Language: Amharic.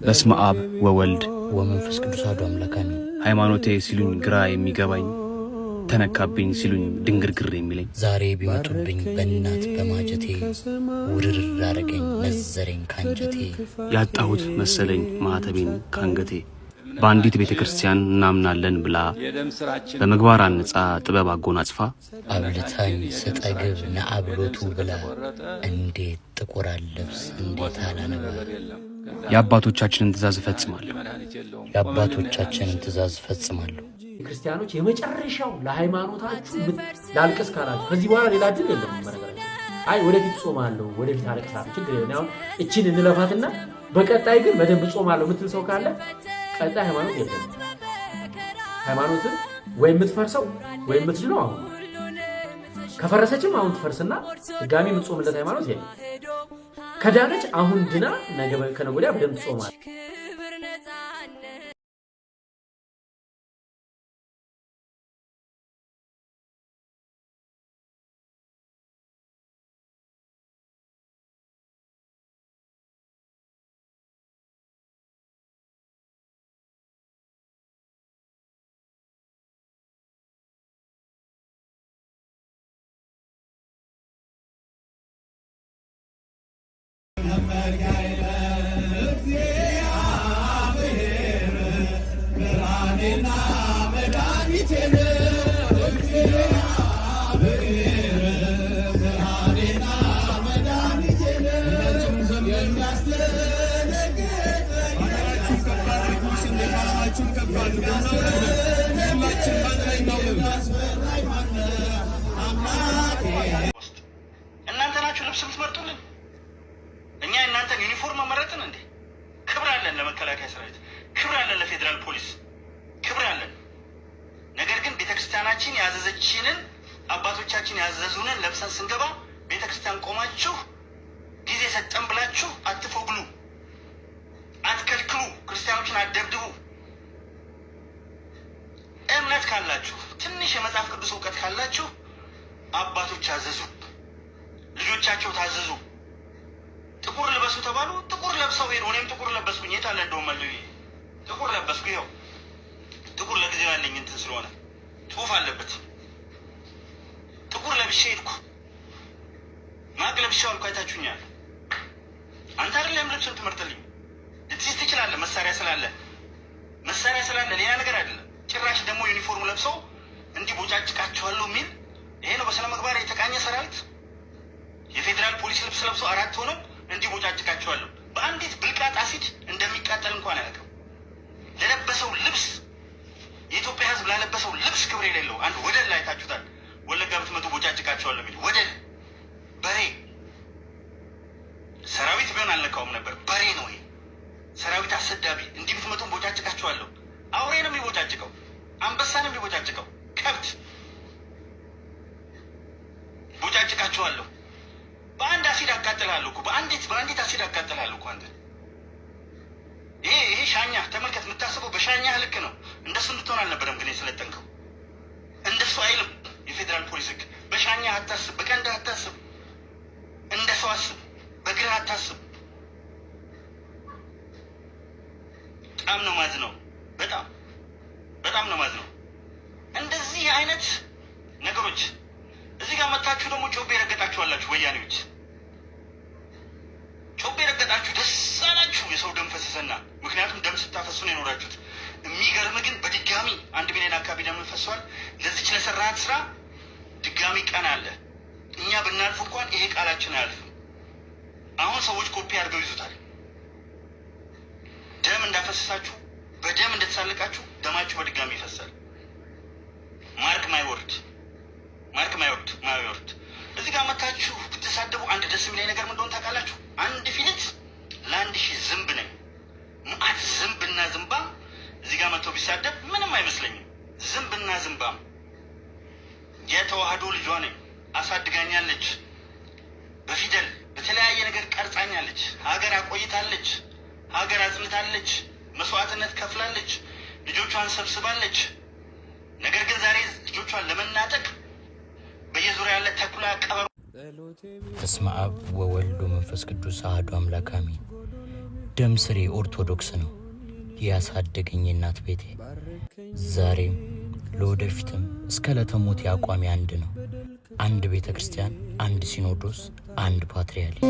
በስመ አብ ወወልድ ወመንፈስ ቅዱስ አሐዱ አምላክ አሜን። ሃይማኖቴ ሲሉኝ ግራ የሚገባኝ፣ ተነካብኝ ሲሉኝ ድንግርግር የሚለኝ፣ ዛሬ ቢመጡብኝ በእናት በማጀቴ፣ ውርር አረገኝ ነዘረኝ ካንጀቴ። ያጣሁት መሰለኝ ማዕተቤን ካንገቴ። በአንዲት ቤተ ክርስቲያን እናምናለን ብላ፣ በምግባር አንጻ ጥበብ አጎናጽፋ፣ አብልታኝ ስጠግብ ነአብሎቱ ብላ፣ እንዴት ጥቁር አለብስ እንዴት አላነባ። የአባቶቻችንን ትእዛዝ እፈጽማለሁ። የአባቶቻችንን ትእዛዝ እፈጽማለሁ። ክርስቲያኖች የመጨረሻው ለሃይማኖታችሁ ላልቅስ ካላችሁ ከዚህ በኋላ ሌላ እድል የለም። በነገራችን አይ ወደፊት ጾማለሁ፣ ወደፊት አለቅሳለሁ፣ ችግር የለም። አሁን እቺን እንለፋትና በቀጣይ ግን በደንብ ጾማለሁ የምትል ሰው ካለ ቀጣይ ሃይማኖት የለም። ሃይማኖትን ወይ የምትፈርሰው ወይ የምትድነው አሁን። ከፈረሰችም አሁን ትፈርስና ድጋሚ የምትጾምለት ሃይማኖት የለም። ከዳነች አሁን ድና ነገ ከነገ ወዲያ በደንብ ትጾማለህ። እናንተ ናችሁ ልብስ የምትመርጡልን? እኛ እናንተን ዩኒፎርም መረጥን እንዴ? ክብር አለን ለመከላከያ ሰራዊት፣ ክብር አለን ለፌዴራል ፖሊስ፣ ክብር አለን። ነገር ግን ቤተክርስቲያናችን ያዘዘችንን፣ አባቶቻችን ያዘዙንን ለብሰን ስንገባ ቤተክርስቲያን ቆማችሁ ጊዜ ሰጠን ብላችሁ አትፎግሉ፣ አትከልክሉ፣ ክርስቲያኖችን አትደብድቡ። እምነት ካላችሁ፣ ትንሽ የመጽሐፍ ቅዱስ እውቀት ካላችሁ አባቶች አዘዙ፣ ልጆቻቸው ታዘዙ። ጥቁር ልበሱ ተባሉ፣ ጥቁር ለብሰው ሄዱ። እኔም ጥቁር ለበስኩኝ። የት አለ እንደውም መልዬ ጥቁር ለበስኩ። ይኸው ጥቁር ለጊዜው ያለኝ እንትን ስለሆነ ጽሁፍ አለበት። ጥቁር ለብሼ ሄድኩ። ማቅ ለብሼ አልኩ። አይታችሁኛል። አንተ አይደለም ልብስን ትመርጥልኝ፣ ልትይዝ ትችላለህ። መሳሪያ ስላለ፣ መሳሪያ ስላለ ሌላ ነገር አይደለም። ጭራሽ ደግሞ ዩኒፎርም ለብሰው እንዲህ ቦጫጭቃቸዋለሁ የሚል ይሄ ነው በስነ ምግባር የተቃኘ ሰራዊት? የፌዴራል ፖሊስ ልብስ ለብሰው አራት ሆነው እንዲህ ቦጫጭቃቸዋለሁ። በአንዲት ብልቃጥ አሲድ እንደሚቃጠል እንኳን አያውቅም። ለለበሰው ልብስ፣ የኢትዮጵያ ሕዝብ ላለበሰው ልብስ ክብር የሌለው አንድ ወደል ላይ ታችሁታል። ወለጋ ብትመጡ ቦጫጭቃቸዋለሁ የሚል ወደል በሬ። ሰራዊት ቢሆን አልነካውም ነበር። በሬ ነው ይሄ ሰራዊት አሰዳቢ። እንዲህ ብትመጡ ቦጫጭቃቸዋለሁ። አውሬ ነው የሚቦጫጭቀው፣ አንበሳ ነው የሚቦጫጭቀው፣ ከብት ቦጫጭቃቸዋለሁ። በአንድ አሲድ አቃጥልሃለሁ እኮ፣ በአንዲት አሲድ አቃጥልሃለሁ እኮ አንተ። ይሄ ሻኛ ተመልከት፣ የምታስበው በሻኛ ልክ ነው። እንደሱ እንድትሆን አልነበረም ግን የሰለጠንከው። እንደሱ አይልም የፌዴራል ፖሊስ ህግ። በሻኛ አታስብ፣ በቀንድህ አታስብ፣ እንደ ሰው አስብ፣ በእግርህ አታስብ። በጣም ነው ማዝነው፣ በጣም በጣም ነው ማዝነው። እንደዚህ አይነት ነገሮች እዚህ ጋር መታችሁ ደግሞ ጮቤ ረገጣችኋላችሁ። ወያኔዎች ጮቤ ረገጣችሁ፣ ደስ አላችሁ። የሰው ደም ፈሰሰና፣ ምክንያቱም ደም ስታፈሱ ነው የኖራችሁት። የሚገርም ግን በድጋሚ 1 ሚሊዮን አካባቢ ደም ፈሷል። ለዚች ለሰራሃት ስራ ድጋሚ ቀን አለ። እኛ ብናልፍ እንኳን ይሄ ቃላችን አያልፍም። አሁን ሰዎች ኮፒ አድርገው ይዙታል። ደም እንዳፈሰሳችሁ፣ በደም እንደተሳለቃችሁ ደማችሁ በድጋሚ ይፈሳል። Mark my word, mark my word, my word። እዚህ ጋር መታችሁ ብትሳደቡ አንድ ደስ የሚለኝ ነገር ምን እንደሆነ ታውቃላችሁ? አንድ ፊሊት ለ1000 ዝንብ ነኝ። መዓት ዝንብና ዝንባም እዚህ ጋር መጥቶ ቢሳደብ ምንም አይመስለኝም። ዝንብና ዝንባም የተዋህዶ ልጇ ነኝ። አሳድጋኛለች። በፊደል በተለያየ ነገር ቀርጻኛለች። ሀገር አቆይታለች። ሀገር አጽንታለች። መስዋዕትነት ከፍላለች። ልጆቿን ሰብስባለች። ነገር ግን ዛሬ ልጆቿን ለመናጠቅ በየዙሪያ ያለ ተኩላ ቀበሮ በስመ አብ ወወልድ ወመንፈስ ቅዱስ አሐዱ አምላክ አሜን። ደም ስሬ ኦርቶዶክስ ነው ያሳደገኝ እናት ቤቴ። ዛሬም ለወደፊትም እስከ ዕለተ ሞቴ አቋሜ አንድ ነው። አንድ ቤተ ክርስቲያን፣ አንድ ሲኖዶስ፣ አንድ ፓትርያርክ።